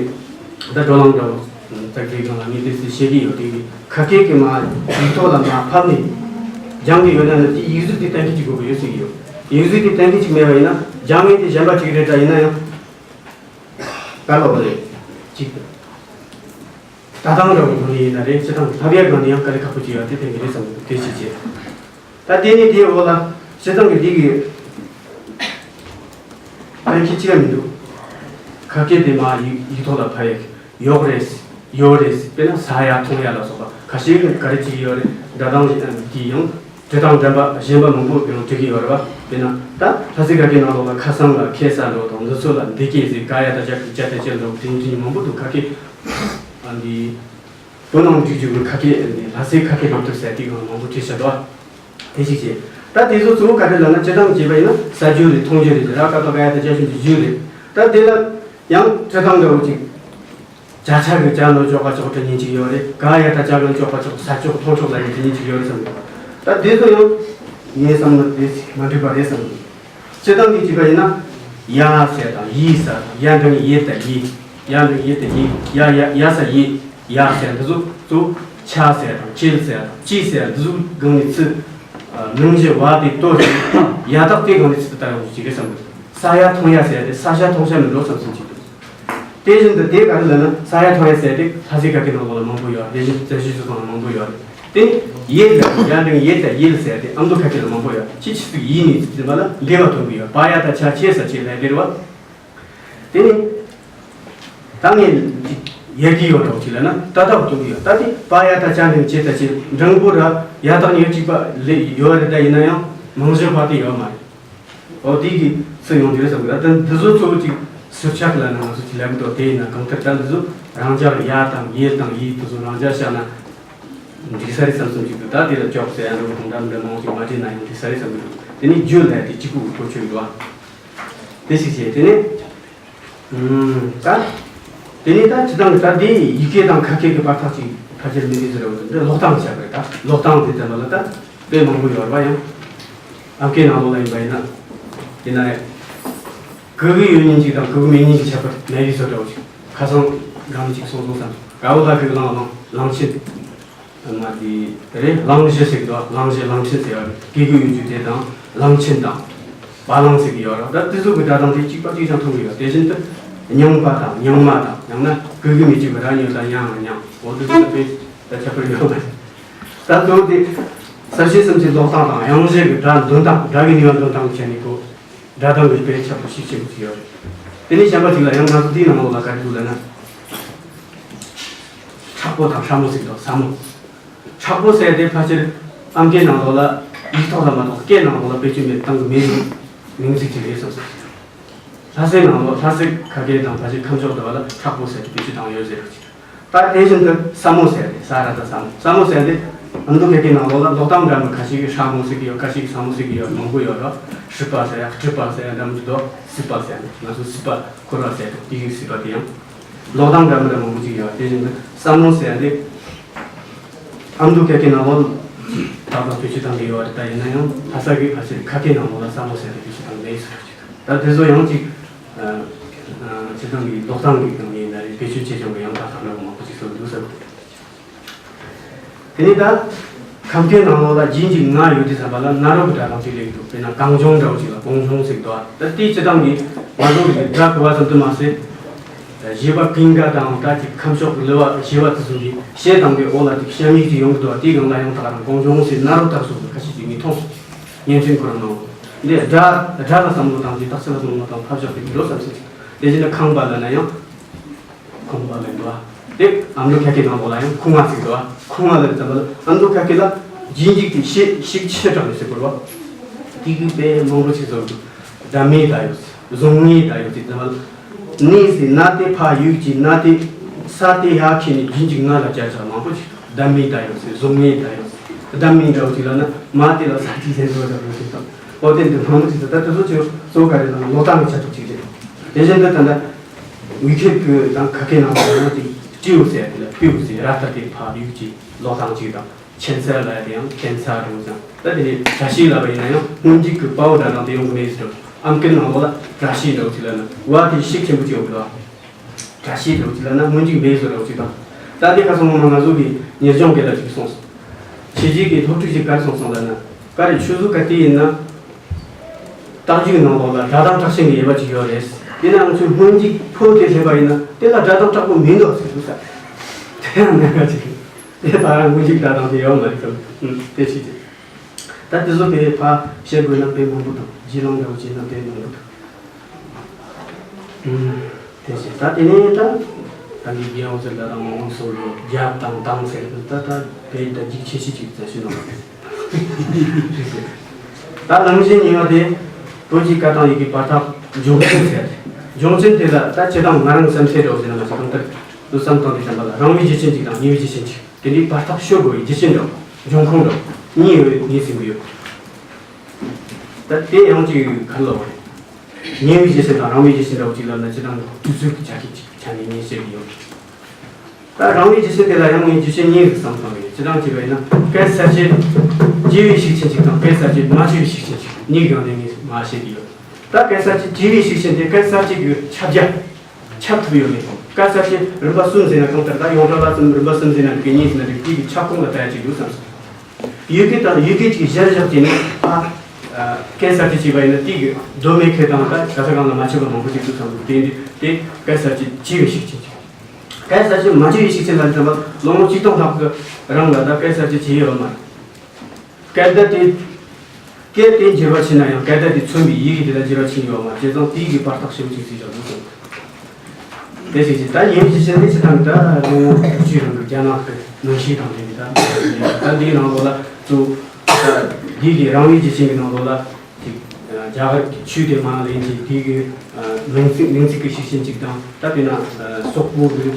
ད་བགྲོ་གླེང་འདྲ་བོ་ཙག་ཙིག་སྒང་ལ་ངས་དེ་ཚོ་བཤད་ཀྱི་ཡོད། དེ་གི་ཁ་སྐད་ཀྱི་མ་ཡིག་ཐོག་ལ་མ་ཕབ་ནས་སྦྱང་གི་ཡོད་ན་ནི་དེ་ཡིག་གཟུགས་དེ་གཏན་འཁེལ་ཅིག་དགོས་ཀྱི་ཡོད་ཟེར་གྱི་ཡོད། ཡིག་གཟུགས་དེ་གཏན་འཁེལ་ཅིག་མེད་པ་ཡིན་ན་སྦྱང་མཁན་དེ་གཞན་པ་ཅིག་རེད་འདྲ། ཡིན་ན་ཡང་ག་ལབ་རེད་ཅིག་ལྟ་སྟངས་འདྲ་བོ་སྒང་ནས་ཡིན་ན་རེད། སྤྱི་བཏང་གི་ལྷབ་ཡག་སྒང་ནས་ཡང་དཀའ་ལས་ཁག་པོ་ཅིག་ཡོད་དེ་གཏན་འཁེལ་རེད་བསམ་གི་འདུག་དེ་བྱས་རྗེས་ད་དེ་ནས་དེའི་འོག་ལ་སྤྱི་བཏང་གི་འདི་གི་གཏན་འཁེལ་ཅི་ཡང་མི་འདུག་ཁ་སྐད་དེ་མ་ཡིག་ཡིག་ཐོག་ལ་ཕབ་ཡག་ཡོག་རེད། ཡོད་རེད། དཔེར་ན་ཟ་ཡ་འཐུང་ཡ་ལ་སོགས་པ་ཁ་ཤས་ཀྱིས་ག་རེ་བྱེད་ཀྱི་ཡོད་རེད། སྒྲ་གདངས་ཀྱི་དེ་ཡང་འབྲི་སྟངས་འདྲ་མི་འདྲ་གཞན་པ་མང་པོ་ཡང་འབྲི་གི་ཡོད་རེད་བ། དཔེར་ན་ད་ལྷ་སའི་ཁ་སྐད་ནང་ལོགས་ལ་ཁ་སང་ལ་ཁེ་ས་ལོ་དང་འདི་ཚོ་ལ་འདི་སྐད་ཟེར། ག་ཡ་ད་ཅག་གི་ཅ་ད་ཅེ་ལོ་དེ་འདྲ་མང་པོ་འདུག་ཁ་སྐད་ཨ་འདི་བོད་ནང་འབྲི་རྒྱུ་གི་ཁ་སྐད་ཨ་འདི་ལྷ་སའི་ཁ་སྐད་ནང་དུ་ཟེར་དེ་གང་མང་པོ་བྲིས་བཞག་འདུག་དེ་ཞིག་བྱས། ད་དེ་ཚོ་གཙོ་བོ་ག་རེ་ལབ་ན་སྤྱི་བཏང་བྱས་པ་ཡིན་ན་ཟ་རྒྱུ་རེད། འཐུང་རྒྱུ་རེད། ར་ཀ་ཏོ་ག་ཡ་ད་ཅ་ཞུ་འདི་རྒྱུ་རེད། ད་དེ་ལ་ཡང་འབྲི་སྟངས་འདྲ་བོ་ཅིག་བྱ་ཆ་གི་བྱ་ལོ་ཅོག་པ་ཅོག་འབྲི་མཁན་ཅིག་ཡོད་རེད། ག་ཡ་ད་ཅ་གི་ཅོག་པ་ཅོག་ཟ་ཅོག་འཐུང་ཅོག་ལབ་མཁན་འབྲི་མཁན་ཅིག་ཡོད་རེད་བསམ་གི། ད་དེ་ཚོ་ཡང་ངའི་བསམ་བློ་དེ་མ་འགྲིག་པ་རེད་བསམ་གི། སྤྱི་བཏང་གི་བྱས་པ་ཡིན་ན་ཡ་ཟེར་དང་ཡི་ཟེར་དང་། ཡ་འགྲེང་ཡེ་ད་ཡི། ཡ་འགྲེང་ཡེ་ད་ཡི། ཡ་ཡ་ཡ་ས་ཡི། ཡ་ཟེར་འདི་ཚོ་གཙོ་བོ་ཆ་ཟེར་དང་ཅེ་ཟེར་དང་ཅི་ཟེར་འདི་ཚོ་སྒང་ནས་ཚུར་ནང་བཞིན་བ་དེ་གཏོར་ཡ་དག་དེ་སྒང་ནས་ཚུར་དུ་བཏང་ཡོང་ཅིག་རེད་བསམ་གི། ས་ཡ་འཐུང་ཡ་ཟེར་དེ་ས་ཤ་འཐུང་ཤ་མིན་འགྲོ་བསམ་བསམ་ཅིག་འདུག་དེ་བཞིན་དུ་དེ་ག་རེ་ལབ་ན་ས་ཡ་འཐུང་ཡ་ཟེར་དེ་ལྷ་སའི་ཁ་སྐད་ནང་ལོགས་ལ་མང་པོ་ཡོད། དེ་བཞིན་བཙན་བྱོལ་སྤྱི་ཚོགས་ནང་མང་པོ་ཡོད། དེ་ནི་ཡེ་ལ་ཡ་འགྲེང་ཡེ་ད་ཡེ་ལ་ཟེར་དེ་ཨ་མདོ་ཁ་སྐད་ལ་མང་པོ་ཡོད། ཅི་ཆི་ཚིག་ཡིན་ནི་ཚིག་ཟིན་པ་ལ་འདས་པ་ཐོན་གི་ཡོད། བ་ཡ་ད་ཆ་ཆེ་ས་ཆེ་ལ་དེ་རེད་བ། དེ་ནི་ད་ངས་ཡར་གི་ཡོད་འགྲོ་ཅིག་ལབ་ན་ད་ལྟ་བ་ཐོན་གི་ཡོད། ད་དེ་བ་ཡ་ད་ཆ་འགྲེང་ཆེ་ད་ཆེ་འགྲེང་པོ་ར་ཡ་དག་ཉེར་གཅིག་པ་ལས་ཡོད་རེད། ད་ཡིན་ན་ཡང་མང་ཤོས་བ་དེ་ཡོད་མ་རེད། འོ་དེ་གི་ཚུར་ཡོང་དུས་བསམ་གི། ད་འདི་ཚོ་གཙོ་བོ་ཅིག་ཟུར་ཆག་ལབ་ན་ང་ཚོ་ཅིག་ལབ་གི་འདུག་དེ་ཡིན་ན་གང་ལྟར་ད་འདི་ཚོ་རང་འཇགས་ཡ་དང་ཡེ་དང་ཡི་དེ་ཚོ་རང་འཇགས་བཞག་ན་འགྲིག་ས་རེད་བསམ་བསམ་ཅིག་འདུག་ད་དེ་ལ་ཅོག་ཟེར་ཡ་འདྲ་བོ་དང་འདྲ་མི་འདྲ་མང་པོ་ཅིག་མ་བྲིས་ན་ཡང་འགྲིག་ས་རེད་བསམ་གི་འདུག་དེ་ནས་རྒྱུ་ལབ་ཡ་དེ་གཅིག་པུ་གོ་ཆོད་འདུག་ཨ། དེ་ཞིག་བྱས། དེ་ནས་ཨུམ། ད། དེ་ནས་ད་སྤྱི་བཏང་གི་ད་དེ་ཡི་གེ་དང་ཁ་སྐད་ཀྱི་བར་ཐག་ཅིག་ཕལ་ཆེར་མི་འདུག་ཟེར་བ་འདི་ཀློག་སྟངས་བྱས་པ་རེད། ད་ཀློག་སྟངས་དེ་ལྟ་བ་ལ་ད་དཔེ་མང་པོ་ཡོད་རེད་བ། ཡང་ཨམ་སྐད་ནང་ལོགས་ལ་ཡིན་པ་ཡིན་ན། ཡིན་ན་ཡང་གི་གུ་ཡོད་མཁན་ཅིག་དང་གི་གུ་མེད་མཁན་ཅིག་ཁྱད་པར་མེད་པའི་བཟོ་འདྲ་བོ་ཅིག་ཁ་སང་སྒང་ཅིག་སོང་སོང་བསམ། དགའ་བོ་ལྷ་གི་གླང་གླང་གླང་ཆེན། ང་དེ་རེད། གླང་བཞི་ཟེར་གི་འདུག་གླང་བཞི་གླང་ཆེན་ཟེར་བ་གི་གུ་ཡོད་རྒྱུ་དེ་དང་གླང་ཆེན་དང་བ་གླང་ཟེར་གི་ཡོད་རེད། ད་དེ་ཚོ་གི་སྒྲ་གདངས་དེ་གཅིག་པ་གཅིག་རྐྱང་མཐོང་གི་ཡོད། དེ་བཞིན་དུ་རྙིང་པ་དང་རྙིང་མ་དང་ཡང་ན་གི་གུ་མི་གཅིག་པ་ར་ཉོ་དང་ཡང་རྙིང་འོ་དེ་ཚོ་དཔེ་ད་ཁྱད་པར་ཡོད་མ་རེད། ད་གཙོ་བོ་དེ་གསལ་བྱེད་སུམ་ཅུའི་ཀློག་སྟངས་དང་དབྱངས་གཞས་ཀྱི་སྒྲ་འདོན་སྟངས་སྒྲ་གི་ནུས་པ་འདོན་སྟངས་བྱས་ནས་གོ་སྒྲ་གདངས་ཀྱི་དཔེ་ཁྱད་པར་ཤུགས་ཆེན་པོ་ཅིག་ཡོད་རེད། དེ་ནས་གཞན་པ་ཅིག་ལ་ཡང་ང་ཚོ་དེའི་ནང་ལོགས་ལ་ག་རེ་འདུག་ལབ་ན། མཁྲེགས་པོ་དང་སྲ་མོ་ཟེར་འདུག། སྲ་མོ། མཁྲེགས་པོ་ཟེར་དེ་ཕལ་ཆེར་ཨམ་སྐད་ནང་ལོགས་ལ་ཡིག་ཐོག་ལ་མ་གཏོགས་སྐད་ནང་ལོགས་ལ་བེད་སྤྱོད་མེད་བཏང་གི་མེད་ཀྱི་མིང་ཚིག་ཅིག་རེད་བསམ་སོང་། ལྷ་སའི་ནང་ལོགས་ལྷ་སའི་ཁ་སྐད་དང་ཕལ་ཆེར་ཁམས་ཕྱོགས་དེ་བ་ལ་མཁྲེགས་པོ་ཟེར་དེ་བེད་སྤྱོད་བཏང་ཡོད་ཟེར་རོགས་ཅིག། ད་དེ་བཞིན་དུ་སྲ་མོ་ཟེར་ཏེ། ས་ར་བཏགས་སྲ་མོ། སྲ་མོ་ཟེར་ཏེ་ཨ་མདོ་སྐད་ཀྱི་ནང་ལོགས་ལ་ཀློག་སྟངས་འདྲ་མི་ཁ་ཤས་ཀྱིས་སྲ་མོ་ཟེར་གྱི་ཡོད། ཁ་ཤས་ཀྱིས་སྲ་མོ་ཟེར་གྱི་ཡོད། མང་པོ་ཡོད་ར། སྲིད་པ་ཟེར་ཡ། སྲིད་པ་ཟེར་ཡ་འདྲ་མི་འདུག། སྲིད་པ་ཟེར་ཡ་ང་ཚོ་སྲིད་པ་འཁོར་བ་ཟེར་དང་དེ་ཡི་སྲིད་པ་དེ་ཡང་ཀློག་སྟངས་འདྲ་མི་འདྲ་མང་པོ་ཅིག་ཡོད། དེ་བཞིན་དུ་སྲ་མོ་ཟེར་ཡ་དེ་ཨ་མདོ་སྐད་ཀྱི་ནང་ལོགས་ད་ལྟ་བེད་སྤྱོད་བཏང་གི་ཡོད་རེད། ད་ཡིན་ན་ཡང་ལྷ་ས་གི་ཕལ་ཆེར་ཁ་སྐད་ནང་ལོགས་ལ་སྲ་མོ་ཟེར་ཏེ་བེད་སྤྱོད་བཏང་མེད་ཟེར་རོགས་ཅིག། ད་དེ་ཚོ་ཡང་ཅིག་ཨ། ཨ། སྤྱིར་བཏང་གི་ཀློག་སྟངས་ཀྱི་སྒང་ནས་ཡིན་ན་རེད། བེད་སྤྱོད་བྱེད་སྦྱོང་གི་ཡང་དག་དག་འདྲ་བོ་མང་པོ་ཅིག་བཟོ་འདུག་ཟེར་བ་དེ་འདྲ་ཅིག། དེ་ནས་ད་ཁམས་སྐད་ནང་ལོགས་ལ་རྗེས་འཇུག་ང་ཡོད་དུས་ཙམ་པ་ལ་ན་རོ་གི་སྒྲ་གདངས་ཅིག་སླེབས་འདུག། དཔེར་ན་གངས་ལྗོངས་འདྲ་བོ་ཅིག་ལ་གོང་ལྗོངས་ཟེར་འདུག། ད་དེ་སྤྱིར་བཏང་གི་ང་ཚོ་གི་སྒྲ་གོ་བ་ཙམ་དུ་མ་ཟད། བཞད་པ་ཀུན་དགའ་དང་ད་ཅིག་ཁམས་ཕྱོགས་ཀྱི་གླུ་བ་བཞད་པ་དེ་ཚོ་གི་གཞས་དང་གི་འོག་ལ་ཅིག་གཤམ་ཡིག་ཅིག་ཡོང་གི་འདུག། དེའི་སྒང་ལ་ཡང་དག་རང་གོང་ལྗོངས་ཟེར་ན་རོ་བཏགས་སོགས་ཀྱི་ཁ་ཤས་ཅིག་ངས་མཐོང་སོང་། བརྙན་འཕྲིན་ཁོ་རང་ནང་། འདི་སྒྲ་སྒྲ་ལ་བསམ་བློ་བཏང་རྗེས་རྟགས་གསལ་ལ་བསམ་བློ་བཏང་ཕབ་བཞག་པའི་འགྲོ་བསམ་སྲིད། དེ་བཞིན་དུ་ཁང་པ་ལ་ན་ཡང་། ཁང་པ་ལ་འགྲོ་བ། དེ་ཨ་མདོ་སྐད་ཀྱི་ནང་ལོགས་ལ་ཡང་ཁུ་ང་ཟེར་འགྲོ་བ། ཁུ་ང་ལ་ཙམ་པ་ལ་ཨ་མདོ་སྐད་ཀྱི་ལ་རྗེས་འཇུག་དེ་ཤེས་ཤིག་ཆེ་དྲགས་ནས་ཟེར་དགོས་རེད་བ། དེ་གི་དཔེ་མང་པོ་ཞིག་བཟོ་འདུག། ཟླ་མེད་ད་ཡོད་ཟེར། བཟང་ངན་ད་ཡོད་ཟེར་ཙམ་པ་ལ། ནས་ཟེར་ན་དེ་ཕ་ཡུག་གི་ན་དེ་ས་དེ་ཡ་ཁྱེར་ནས་རྗེས་འཇུག་ང་ལ་བཅར་བྱ་མང་པོ་ཞིག། ཟླ་མེད་ད་ཡོད་ཟེར། བཟང་ངན་ད་ཡོད་ཟེར། ཟླ་མེད་འདྲ་བོ་ཅིག་ལ་ན་མ་དེ་ལ་ས་ཅིག་ལེན་བཟོ་འདྲ་བོ་ཞིག་དང་། ཨོ་དེ་འདི་མང་པོ་ཅིག་ད་ལྟ་དེ་ཚོ་ཆེ་བོ་ག་རེ་དང་ལོ་ཏང་གི་ཆ་ཐུབ་ཅིག་རེད། དེ་བཞིན་དུ་ད་ལྟ་ཝི་ཁེ་གི་དང་ཁ་ཁེ་ནང་ལ་ཡང་ཅིག་སྤྲེའུ་ཟེར་དེ་ལ་སྤྲེའུ་ཟེར་ར་ལྟ་དེ་ཕ་ཡུག་ཅིག་ལོ་ཏང་ཅིག་དང་ཁྱད་མཚར་ལ་དེ་ཡང་ཁྱད་མཚར་རུ་ཙང་ད་དེ་ནས་བཀྲ་ཤིས་ལབ་པ་ཡིན་ན་ཡང་སྔོན་འཇུག་གི་པའོ་སྒྲ་དང་དེ་ཡོང་གི་མེད་ཟེར། ཨམ་སྐད་ནང་ལོགས་ལ་བཀྲ་ཤིས་འདྲ་བོ་ཅིག་ལབ་ན་བ་དེ་ཤུགས་ཆེན་པོ་ཅིག་ཡོང་གི་འདུག། བཀྲ་ཤིས་འདྲ་བོ་ཅིག་ལབ་ན་སྔོན་འཇུག་མེད་བཟོ་འདྲ་བོ་ཅིག་དང་། ད་ལྟའི་ཁ་སང་ངོ་མ་ང་ཚོ་གི་ཉེར་སྦྱོང་སྐད་ལ་ཅིག་གསུངས་སོང་། ཕྱི་རྒྱལ་གྱི་སློབ་ཕྲུག་ཅིག་ག་རེ་གསུངས་སོང་ལབ་ན། ཀ་རེ་ཆུ་ཚོད་ག་དུས་ཡིན་ན། རྟགས་འཇུག་ནང་ལོགས་ལ་སྒྲ་གདངས་དྲག་ཞན་གྱི་དབྱེ་བ་ཅིག་ཡོད་རེད། ཡིན་ནའང་ཁྱོད་སྔོན་འཇུག་ཕོ་དེ་སླེབས་པ་ཡིན་ན་དེ་ལ་སྒྲ་གདངས་དྲག་པོ་མི་འདུག་ཟེར་འདུག་ས། དེ་ཡང་གནད་འགག་ཅིག་རེད། དེ་ད་རང་སྔོན་འཇུག་སྒྲ་གདངས་དེ་ཡོད་མ་རེད་དམ། དེ་ཅིག་རེད། ད་དེ་ཚོ་དཔེ་ཕར་བཤད་དགོས་ན་དཔེ་མང་པོ་འདུག། རྗེས་ལུང་འདྲ་བོ་བྱས་ན་དཔེ་མང་པོ་འདུག། ཨུམ། དེ་བཞིན་ད་དེ་ནས་ད་ད་གི་རྒན་འོ་ཟེར་ད་དང་མང་སོ་ལོ་རྒྱབ་དང་དང་ཟེར་ད་ད་དཔེ་ད་འཇིགས་ཆེ་ཤོས་ཅིག་ཙམ་ཞུ་ན། ད་ལམ་གཞན་གཉིས་པ་དེ་བོད་ཀྱི་སྐད་དང་ཡི་གེ་བར་ཐག་སྦྱོང་ཚན་ཟེར། སྦྱོང་ཚན་དེ་ལ་ད་སྤྱིར་བཏང་ང་རང་བསམ་ཚུལ་འདྲ་བོ་ཟེར་ན་མ་ཞིག་གང་ལྟར་དུ་བསམ་བཏང་དུས་ཙམ་པ་ལ་རང་བའི་རྒྱུ་ཅན་གཅིག་དང་ཉེ་བའི་རྒྱུ་ཅན་གཅིག། དེ་འདྲའི་བར་ཐག་ཤོར་དགོས་པའི་རྒྱུ་ཅན་འདྲ་བོ་འབྱུང་ཁུངས་འདྲ་བོ་གཉིས་ཡོད་ངེས་ཟིན་གྱི་ཡོད། ད་དེ་ཡང་ཅིག་ག་རེ་ལབ་དགོས་རེད། ཉེ་བའི་རྒྱུ་ཅན་དང་རང་བའི་རྒྱུ་ཅན་འདྲ་བོ་ཅིག་ལབ་ན་སྤྱིར་བཏང་དུས་ཚོད་ཀྱི་ཆ་ཤས་ཅིག་ཆ་ནས་ངས་བཤད་ཀྱི་ཡོད། ད་རང་བའི་རྒྱུ་ཅན་དེ་ལ་ཡང་ངས་རྒྱུ་ཅན་གཉིས་ཀྱི་བསམ་བཏང་གི་ཡོད། སྤྱིར་བཏང་བྱས་པ་ཡིན་ན་སྐད་གསར་བཅད་བགྱི་བའི་ཤུགས་ཅན་ཅིག་དང་སྐད་གསར་བཅད་མ་བགྱི་བའི་ཤུགས་ཅན་ཅིག་གཉིས་ཀྱི་སྒང་ནས་ངས་མར་བཤད་ཀྱི་ཡོད། ད་སྐད་གསར་བཅད་བགྱི་བའི་ཤུགས་ཅན་དེ་སྐད་གསར་བཅད་ཀྱི་ཁྱབ་རྒྱ། ཁྱབ་ཐུབ་ཡོད་མེད། སྐད་གསར་བཅད་རིམ་པ་གསུམ་ཟེར་ན་གང་ལྟར་ད་ཡོངས་གྲགས་ལ་གསུམ་རིམ་པ་གསུམ་ཟེར་ན་འགྲིག་གི་གཉིས་ཟེར་ན་འགྲིག་དེ་གི་ཁྱབ་ཁོངས་ལ་ལྟ་ཡ་ཅིག་འདུག་བསམ་སོང་། ཡུལ་སྐད་དང་ཡུལ་སྐད་ཅིག་གཞིར་བཞག་བྱས་ནས་ཨ། སྐད་གསར་བཅད་བྱས་པ་ཡིན་ན་དེ་གི་གདོད་མའི་སྐད་དང་ད་ག་ས་གང་ལ་མ་ཕྱེད་པ་མང་པོ་ཅིག་འདུག་བསམ་འདུག། དེ་འདི་དེ་སྐད་གསར་བཅད་བྱས་པའི་ཤུགས་ཅན་ཅིག། སྐད་གསར་བཅད་མ་བྱས་པའི་ཤུགས་ཅན་ལ་བསམ་པ་ལོ་ངོ་ཆིག་སྟོང་ལྷག་གི་རིང་ལ་ད་སྐད་གསར་བཅད་བྱས་ཡོད་མ་རེད། སྐད་བརྡ་དེ། སྐད་དེ་འགྱུར་བ་ཕྱིན་ན་ཡང་སྐད་བརྡ་དེ་མཚོན་པའི་ཡི་གེ་དེ་ལ་འགྱུར་བ་ཕྱིན་ཡོད་མ་རེད། བྱས་ཙང་དེའི་གི་བར་ཐག་ཞེ་པོ་ཅིག་ཟིན་ཡོད་འདུག་གསུངས། དེ་ཞིག་ཅིག་ད་ཉེ་བའི་རྒྱུ་ཅན་ནི་སྤྱིར་བཏང་གི་ད་ལོ་ངོ་དྲུག་ཅུའི་རིང་གི་རྒྱ་ནག་གི་ནང་ཤེས་དང་ལྡན་པའི་ད་ད་འདིའི་ནང་ལོགས་ལ་གཙོ་བོ་ད་འདི་གི་རང་བའི་རྒྱུ་ཅན་གྱི་ནང་ལོགས་ལ་ཅིག་རྒྱ་གར་གྱི་ཆོས་དེ་མ་ལེན་ཅིག་དེ་གི་མིང་ཚིག་མིང་ཚིག་གི་ཤུགས་རྐྱེན་ཅིག་དང་ད་དཔེར་ན་སོག་པོ་གི་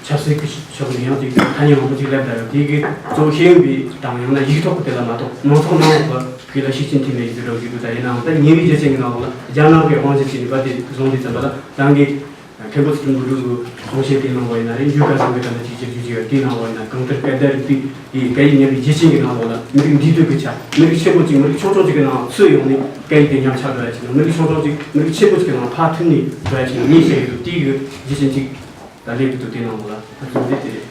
ཆབ་སྲིད་ཀྱི་ཕྱོགས་ནས་ཡང་ཅིག་ཐ་སྙད་མང་པོ་ཅིག་སླེབས་བསྡད་ཡོད། དེ་གི་གཙོ་བོ་ཤེས་ཡོན་པའི་དང་ཡང་ན་ཡིག་ཐོག་གི་དེ་ལ་མ་གཏོགས་མང་ཚོགས་ནང་ལོགས་ཀྱི་ལ་ཤུགས་རྐྱེན་ཐེབས་མེད་ཀྱི་འདྲ་བོ་ཞིག་འདུག། ད་ཡིན་ནའང་ད་ཉེ་བའི་རྒྱུ་ཅན་གྱི་ནང་ལོགས་ལ་རྒྱ་ནག་གི་དབང་ཆ་ཅིག་ནས་པ་དེ་བཟུང་དུས་ཙམ་པ་ལ་རང་གི་མཁན་པོ་ཚུལ་ཁྲིམས་དགུ་ཕྲུག་གི་གསུང་བཤད་དེའི་ནང་བ་ཡིན་ན་རེད། འཇུ་སྐལ་བཟང་གི་ད་ལྟ་ཅིག་ཅིག་ཞུ་རྒྱུ་ཡོད། དེའི་ནང་བ་ཡིན་ན་གང་ལྟར་སྐད་བརྡ་རིག་པའི་དེའི་སྐད་ཡིག་ཉམས་པའི་རྒྱུ་རྐྱེན་གྱི་ནང་ལོགས་ལ་མི་རིགས་འདུས་སྡོད་ཀྱི་ཆ་མི་རིགས་ཆེན་པོ་གཅིག་མི་རིགས་ཆུང་ཆུང་གཅིག་གི་ནང་ཚུད་ཡོང་ནས་སྐད་ཡིག་དེ་ཉམས་ཆག་འགྲོ་ཡ་ཅིག་དང་མི་རིགས་ཆུང་ཆུང་གཅིག་མི་རིགས་ཆེན་པོ་གཅིག་གི་ནང་ཕར་ཐོན་ནས་འགྲོ་ཡ་ཅིག་ངས་བཤད་ཀྱི་འདུག། དེའི་གི་རྒྱུ་རྐྱེན་གཅིག་ད་སླེབས་ཀྱི་འདུག། དེའི་ནང་ལོགས་ལ་ད་གཙོ་བོ་དེ་རེད།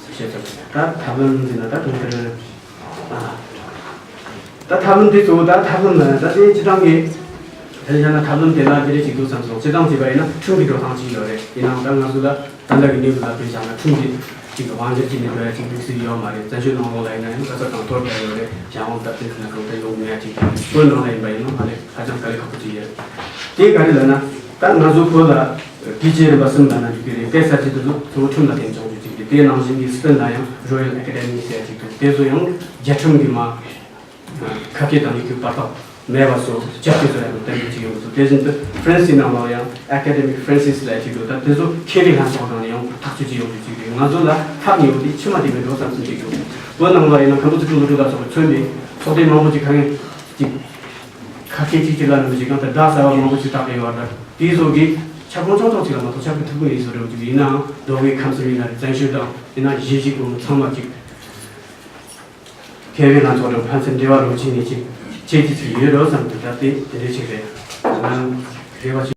བཤད་ཚར། ད་ཐབས་ལམ་འདི་ན་ད་གང་ལྟར། ཨ། ད་ཐབས་ལམ་དེ་གཙོ་བོ་ད་ཐབས་ལམ་ལ་ད་དེ་སྤྱིར་བཏང་གི་དེ་ལ་ཡང་ན་ཐབས་ལམ་དེ་ལ་དེ་རེ་ཅིག་འདུག་བསམ་སོང་། སྤྱིར་བཏང་བྱས་པ་ཡིན་ན་ཁྲིམས་ཀྱི་འགྲོ་སྟངས་ཅིག་ཡོད་རེད། ཡིན་ནའང་ད་ང་ཚོ་ལ་ད་ ལ་གི་གནས་བབ་ལ་དཔེ་བཞག་ན་ཁྲིམས་ཀྱི་ཅིག་དབང་སྒྱུར་གྱི་ནུས་པ་ཡ་ཅིག་འདུག་སྲིད་ཡོད་མ་རེད། བཙན་བྱོལ་ནང་ལོགས་ལ་ཡིན་ན་ཡང་ག་ས་དང་ཐོར་བསྡད་ཡོད་རེད། གཞན་དབང་སྟབས་བསྟུན་ཟེར་ན་གང་ལྟར་ཡོང་མེད་ཡ་ཅིག་བོད་ནང་ལ་ཡིན་པ་ཡིན་ན་ཧ་ལས་ཧ་ཅང་དཀའ་ལས་ཁག་པོ་ཅིག་ཡོད། དེ་ག་རེ་ལབ་ན། ད་ང་ཚོ་བོད་ལ་དུས་ཆེན་རིམ་པ་གསུམ་ལ་ན་འཇུག་གི་རེད། དེ་ས་ཆ་དེ་ཚོ་གཙོ་བོ་ཁྲིམས་ལ་བརྟེན་བྱུང་རྒྱུ་ཅིག་རེད། དེ་ནང་བཞིན་གྱི་སི་པེན་ལ་ཡང་Royal Academy ཟེར་ཡ་ཅིག་འདུག་དེ་ཚོ་ཡང་རྒྱལ་ཁྲིམས་ཀྱི་མ་ཁ་སྐད་དང་ཡི་གེ་བར་ཐག་མེད་པ་སོགས་སྤྱི་སྤྱོད་སོགས་ཡང་བསྟན་པའི་ཅིག་ཡོང་གི་འདུག་དེ་བཞིན་དུ་ཧྥ་རན་སིའི་ནང་ལ་ཡང་Académie Française ལབ་ཅིག་འདུག་ད་དེ་ཚོ་མཁས་པའི་ལྷན་ཚོགས་དང་ཡང་ཐག་གཅོད་ཅིག་ཡོང་གི་ཅིག་རེད། ང་ཚོ་ལ་ཐག་ཉེ་བོ་དེ་ཕྱི་མ་དེ་མིན་འགྲོ་བསམ་ཚུལ་ཅིག་ཡོད། བོད་ནང་ལ་ཡིན་ན་མཁན་པོ་ཚེ་སྐྱིད་ཀླུ་སྒྲུབ་ལ་སོགས་པའི་མཚོན་པའི་ཚོགས་སྡེ་མང་པོ་ཅིག་ཁ་ངན་ཅིག་ཁ་སྐད་ཅིག་ཅིག་ལ་ནུབ་ཅིག་གང་ལྟར་བརྡ་གསར་བ་མང་པོ་ཅིག་བཏགས་ཀྱི་ཡོད་རེད། དེ་ཚོ་གི་ཁྱབ་ཁོངས་ཆུང་ཆུང་ཅིག་ལ་མ་གཏོགས་ཁྱབ་ཀྱི་ཐུབ་ཀྱི་ཡིན་བཟོ་འདྲ་བོ་ཅིག་ཡིན་ནའང་མདོ་དབུས་ཁམས་གསུམ་ཡིན་ན་རེད། བཙན་བྱོལ་དང་ཡིན་ན་གཞིས་བྱེས་ཀུན་ཚང་མ་ཅིག་མཁས་པའི་ལྷན་ཚོགས་དང་ཕན་ཚུན་འབྲེལ་བ་རོགས་བྱས་ནས་ཅིག་བྱེད་ཀྱི་ཅིག་ཡོད་རོགས་བསམ་འདུག་ད་དེ་དེ་འདྲའི་ཅིག་རེད། ང་རེ་བ་ཅིག